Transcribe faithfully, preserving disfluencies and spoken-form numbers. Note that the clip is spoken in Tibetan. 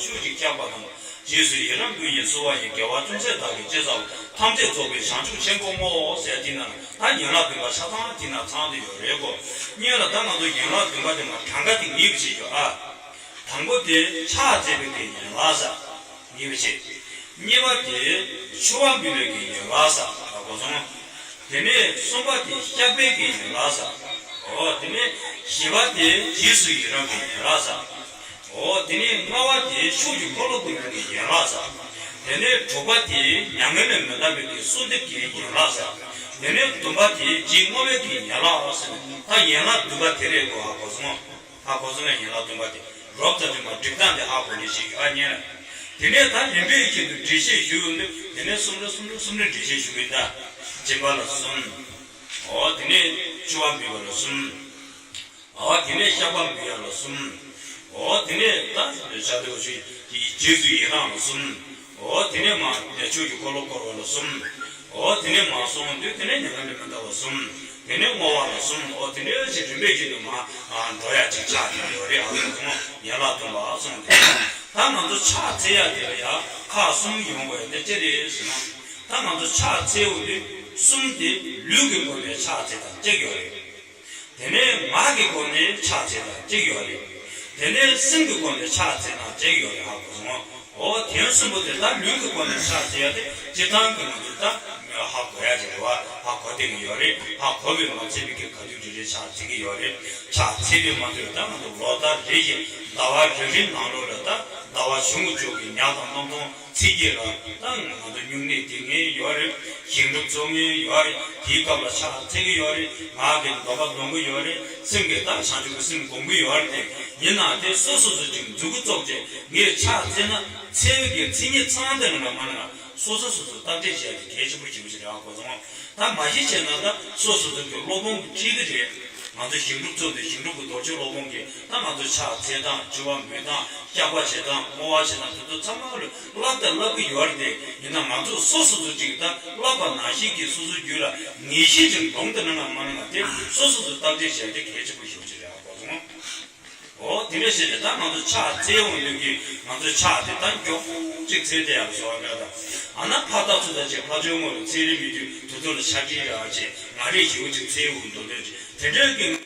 ཤུགས་ཀྱིས་བཀྱག་པ་དང་། རྗེས་སུ་ཡི་རང་ཀུན་གྱི་གསོལ་བ་ཡི། དགེ་བ་ཅུང་ཟད་བདག་གིས་ཅི་བསགས་པ། ཐམས་ཅད་རྫོགས་པའི་བྱང་ཆུབ་ཆེན་པོ་བསྔོའོ་ཟེར། དེ་ན་ད་ཡན་ལག་བདུན་པ་ཆ་ཚང་དེ་ན་ཚང་དུ་ཡོད་རེད་གོ། སྙིང་ལ་ད་ང་ཚོ་ཡན་ལག་བདུན་པ་དེ་མ་གྲངས་ཀ་དེ་ངེས་པ་བྱེད་རྒྱུ་ཨ། དང་པོ་དེ་ཕྱག་བཙལ་བའི་གི་ཡན་ལག་ཟེར། ངེས་པ་བྱེད། གཉིས་པ་དེ་མཆོད་པ་འབུལ་བའི་གི་ཡན་ལག་ཟེར། ད་གོ་སོང་། དེ་ནས་གསུམ་པ་དེ་བཤགས་པའི་གི་ཡན་ལག་ཟེར། འོ་དེ་ནས་བཞི་པ་དེ་རྗེས་སུ་ཡི་རང་གི་ཡན་ལག་ཟེར། འོ་དེ་ནས་ལྔ་པ་དེ་ཕྱོགས་ཀྱི་འཁོར་ལོ་བསྐོར་བའི་གི་ཡན་ལག་ཟེར། དེ་ནས་དྲུག་པ་དེ་མྱ་ངན་ལས་མི་འདའ་བའི་གི་གསོལ་འདེབས་ཀྱི་ཡན་ལག་ཟེར། དེ་ནས་བདུན་པ་དེ་རྗེས་བསྔོ་བའི་གི་ཡན་ལག་ཟེར། ད་ཡན་ལག་བདུན་པ་དེ་རེད་གོ། ཧ་གོ་སོང་། ཧ་གོ་སོང་ངས་ཡན་ལག་བདུན་པ་དེ་རོབ་ཙམ་དེ་མ་སྒྲིག་སྟངས་དེ་ཧ་གོ་ནས་ཤེས་རྒྱུ་ཨ་ཉན་ལ། དེ་ནས་ད་རིམ་པས་ཁྱེད་ཚོ་འགྲེལ་བཤད་ཞུ་ཡོང་དུས་དེ་ནས་གསུམ་རེ་གསུམ་རེ་གསུམ་རེ་འགྲེལ་བཤད་ཞུ་གི་ཡིན་ད། སྦྱིན་པ་ལ་གསུམ། འོ་དེ་ནས་མཆོད་པ་འབུལ་བ་ལ་གསུམ། འོ་དེ་ནས་བཤགས་པ་འབུལ་ཡ་ལ་གསུམ། འོ་དེ་ནས་ད་བྱ་དེ་བ་ཆུ་རྗེས་སུ་ཡི་རང་ལ་གསུམ། འོ་དེ་ནས་མ་ཆོས་ཀྱི་འཁོར་ལོ་བསྐོར་བ་ལ་གསུམ། འོ་དེ་ནས་མ་སོང་དུས་དེ་ནས་མྱ་ངན་ལས་མི་འདའ་བ་གསུམ། དེ་ནས་བསྔོ་བ་ལ་གསུམ། འོ་དེ་ནས་ཅིག་རིམ་པས་ཅིག་ཏུ་མ་འགྲོ་ཡ་ཅིག་ཆགས་ཀྱི་ཡོད་རེད། ཨ་ལ་གསུམ་ཡན་ལག་བདུན་པ་གསུམ་དེ། ད་ང་ཚོ་ཕྱག་འཚལ་ཡ་དེ་ལ་ཡ་ཁག་གསུམ་ཡོང་དགོས་ཡ་དེ་ཅི་རེད་ཟེར་ན། ད་ང་ཚོ་ཕྱག་འཚལ་ཡོང་དུས་གསུམ་དེ་ལུས་ཀྱི་སྒོ་ནས་ཕྱག་འཚལ་དང་གཅིག་ཡོད་རེད། དེ་ནས་ངག་གི་སྒོ་ནས་ཕྱག་འཚལ་དང་གཅིག་ཡོད་རེད། དེ་ནས་སེམས་ཀྱི་སྒོ་ནས་ཕྱག་འཚལ་དང་གཅིག་ཡོད་རེད། ཧ་གོ་སོང་། འོ་དེ་གསུམ་པོ་དེ་ད་ལུས་ཀྱི་སྒོ་ནས་ཕྱག་འཚལ་ཡ་དེ་སྤྱིར་བཏང་གི་ང་ཚོ་ད་ཧ་གོ་ཡ་ཅིག་རེད་བ། ཧ་གོ་བསྡད་ཀྱི་ཡོད་རེད། ཧ་གོ་བས་མ་ཚད་པའི་གི་ག་དུས་རེ་རེ་ཕྱག་འཚལ་གྱི་ཡོད་རེད། ཕྱག་འཚལ་བས་མ་ཚད་ད་ང་ཚོ་ལོ་ལྟར་རེ་བཞིན་ཟླ་བ་རེ་རེའི་ནང་ལོགས་ལ་ད་ཟླ་བ་གཞུང་གི་ཇོ་གི་ཉ་དང་གནམ་སྟོང་ཚིག་བརྒྱད་ལ་ད་ང་ཚོ་སྨྱུང་གནས་དེ་ངེས་ཡོད་རེད། ཞིང་སྒྲུབ་ཚོགས་ངེས་ཡོད་རེད། དེའི་སྐབས་ལ་ཕྱག་འཚལ་གྱི་ཡོད་རེད། ངག་གི་འདོད་པ་འདོན་གྱི་ཡོད་རེད། སེམས་ཀྱི་ད་བྱང་ཆུབ་ཀྱི་སེམས་སྒོམ་གྱི་ཡོད་རེད། དེ་ཡིན་ན་དེ་སོ་སོ་སོ་ཅིག་མཛུ་གུ་བཙུགས་བྱས་ངས་ཕྱག་འཚལ་ན་འཚལ་བའི་གི་མཚན་ཉིད་ཚང་དེ་རང་ལ་མ་ནས་སོ་སོ་སོ་སོ་བརྟག་དཔྱད་བྱས་ཏེ་གལ་ཆེན་པོ་ཞིག་ཞིག་རེད། ཧ་གོ་སོང་། ད་མ་གཞི་བྱས་ན་ད་སོ་སོ་སོ་གི་སློབ་དཔོན་གྱིས་ཁྲིད་ཀྱི་རེད། ང་ཚོ་ཞིང་སྒྲུབ་ཚོགས་འདུའི་ཞིང་སྒྲུབ་ཀྱི་རྡོ་རྗེ་སློབ་དཔོན་གྱིས་ད་ང་ཚོ་ཕྱག་འཚལ་སྟངས་མཆོད་པ་འབུལ་སྟངས་བཤགས་པ་བྱེད་སྟངས་བསྔོ་བ་བྱེད་སྟངས་དེ་ཚོ་ཚང་མ་ལ་བསླབ་དང་བསླབ་ཀྱི་ཡོད་རེད། དེ་ཡིན་ན་ང་ཚོ་སོ་སོ་སོ་ཅིག་ད་བསླབ་པ་ནང་བཞིན་གྱི་སོ་སོའི་རྒྱུད་ལ་ངེས་ཤེས་ཀྱི་ལོང་དེ་ནང་ལ་མ་ནང་ལ་དེ་སོ་སོ་སོ་བརྟག་དཔྱད་བྱས་ཏེ་གལ་ཆེན་པོ་ཞེ་པོ་ཅིག་རེད། ཧ་གོ་སོང་། འོ་དེ་འདྲ་བྱས་ཏེ་ད་ང་ཚོ་ཕྱག་འཚལ་འོང་དུས་ཀྱི་ང་ཚོ་ཕྱག་དེ་ད་མགྱོགས་པོ་ཅིག་འཚལ་བསྡད་ཡག་བཟོ་བ་འདྲ་དང་། ཨ་ན་ཕར་ལྟ་ཚུར་ལྟ་ཅིག་ཕར་ཕྱོགས་ངོས་ལ་འཚལ་རིམ་ཡོད་དུས་དེ་ཚོ་ལ་ཆ་འཕྲིན་རེ་བ་ཅིག་ང་རེ་ཞེ་པོ་ཅིག་འཚལ་འོང་འདུག་འདོད་ཅིག་དེ་འདྲའི་གི།